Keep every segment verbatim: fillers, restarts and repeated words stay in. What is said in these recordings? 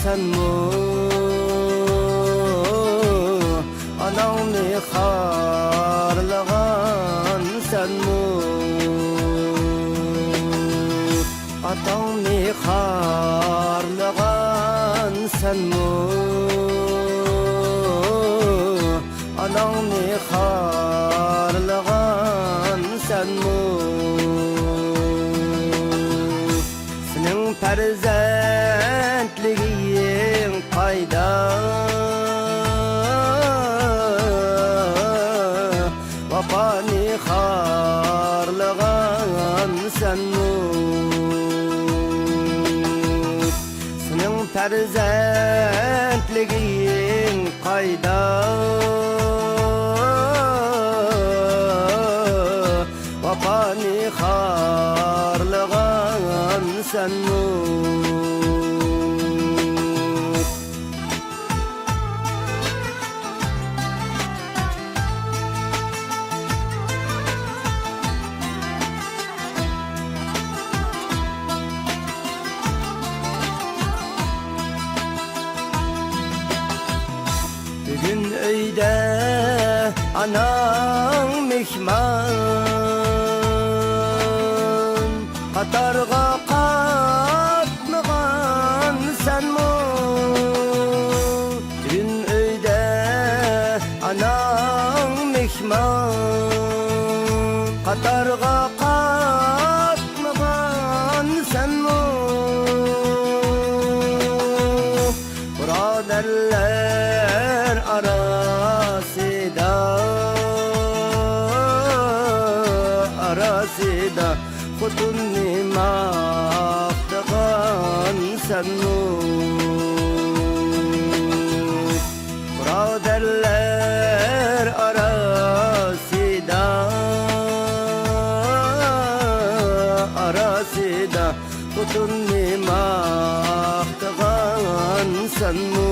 سەنمۇ، ئاناڭنى خارلىغان سەنمۇ، ئاتاڭنى خارلىغان سەنمۇ، ئاناڭنى خارلىغان سەنمۇ. سېنىڭ پەرزەنتلىكىڭ قايدا؟ ۋاپانى خارلىغان سەنمۇ؟ سېنىڭ پەرزەنتلىكىڭ قايدا؟ ۋاپانى خارلىغان سەنمۇ؟ بۈگۈن ئۆيدە ئاناڭ مېھمان، قاتارغا قاتمىغان سەنمۇ؟ بۈگۈن ئۆيدە ئاناڭ مېھمان، قاتارغا قاتمىغان سەنمۇ؟ بۇرادەرلەر ئاراسىدا، ئاراسىدا خوتۇننى ماختىغان سەنمۇ؟ بۇرادەرلەر ئاراسىدا، ئاراسىدا خوتۇننى ماختىغان سەنمۇ؟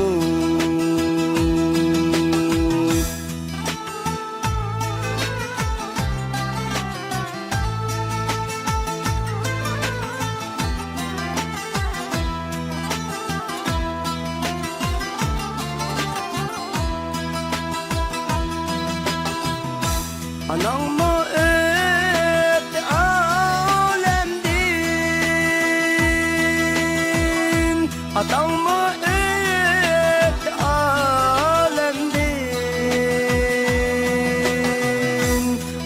ئاناڭمۇ ئۆتتى ئالەمدىن، ئاتاڭمۇ ئۆتتى ئالەمدىن،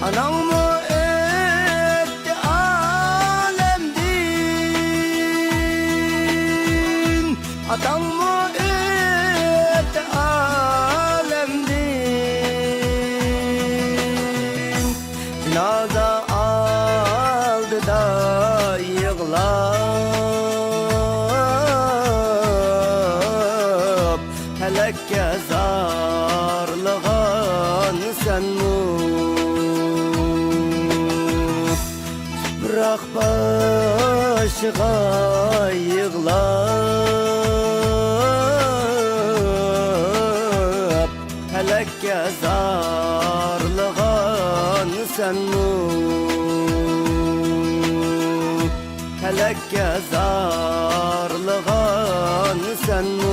ئاناڭمۇ ئۆتتى ئالەمدىن. ئاتاڭمۇ ئۆتتى ئالەمدىن، جىنازا ئالدىدا يىغلاپ، پەلەككە زارلىغان سەنمۇ؟ تۇپراق باشىغا يىغلاپ، پەلەككە زارلىغان سەنمۇ؟ پەلەككە زارلىغان سەنمۇ؟